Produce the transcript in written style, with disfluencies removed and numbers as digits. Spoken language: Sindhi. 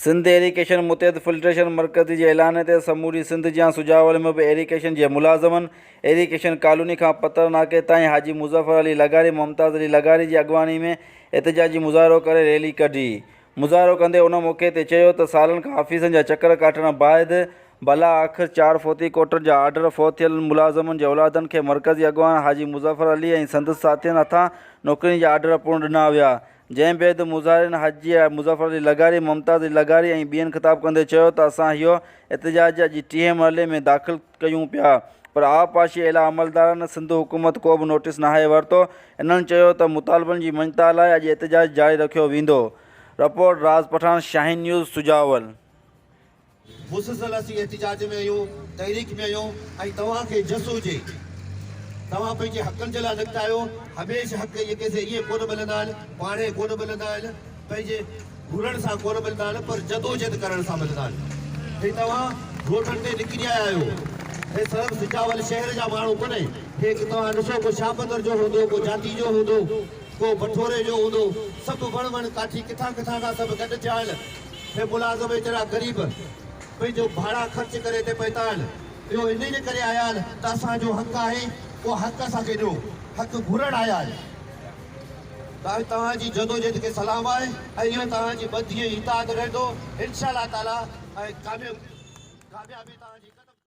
سنڌ ايريگيشن متحد فلٽريشن مرڪزي جي اعلان تي سموري سنڌ جيان سجاول ۾ به ايريگيشن جي ملازمن ايريگيشن ڪالوني کان پتر ناڪي تائين حاجي مظفر علي لغاري، ممتاز علي لغاري جي اڳواڻي ۾ احتجاجي مظاهرو ڪري ريلي ڪڍي. مظاهرو ڪندي ان موقعي تي چيو ته سالن کان آفيسن جا چڪر ڪاٽڻ بعد بلا آخر چار فوتي ڪوٽن جا آرڊر فوت ٿيل ملازمن جي اولادن کي مرڪزي اڳواڻ حاجي مظفر علي ۽ سندس ساٿين هٿان نوڪرين جا آرڊر پڻ ڏنا ويا جنهن بعد مظاهرين حاجي مظفر علي لغاري، ممتاز علي لغاري ۽ ٻين خطاب ڪندي چيو ته اسان اهو احتجاج اڄ ٽئين مرحلي ۾ داخل ڪيون پيا پر آبپاشي اعليٰ عملدارن سنڌ حڪومت ڪو به نوٽيس ناهي ورتو، هنن چيو ته مطالبن جي مڃتا لاء اڄ احتجاج جاري رکيو ويندو، رپورٽ، راز پٺاڻ، شاهين نيوز، سجاول. مسلسل اسين احتجاج ۾ آهيون، تحريڪ ۾ آهيون ۽ توهان کي جس هجي توهان پنهنجي حقن جي لاء نڪتا آهيو، هميشھ حق اهي ڪنهن سي ائين ڪونه ملندا آهن، پاڻهي ڪونه ملندا آهن، پنهنجي گهرڻ سان ڪونه ملندا آهن پر جدوجهد ڪرڻ سان ملندا آهن. هي توهان روڊن تي نڪري آيا آهيو، هي صرف سجاول شهر جا ماڻهو ڪونهي، هي توهان ڏسو ڪو شاهبندر جو هوندو، ڪو جاتي جو هوندو، ڪو بٺوري جو هوندو، سڀ وڻ وڻ ڪاٺي ڪٿان ڪٿان کان سڀ گڏ ٿيا آهن. هي ملازم ايترا غريب پنهنجو ڀاڙا خرچ ڪري هتي پهتا آهن، اهو انهي جي ڪري آيا آهن ته اسان جو حق آهي، اهو حق اسان کي ڏيو، حق گهرڻ آيا آهن. ته توهان جي جدوجهد کي سلام آهي ۽ اهو توهان جي ٻڌي ۽ اطاعت رهندو انشاء الله تعالي ۽ ڪاميابي توهان جي.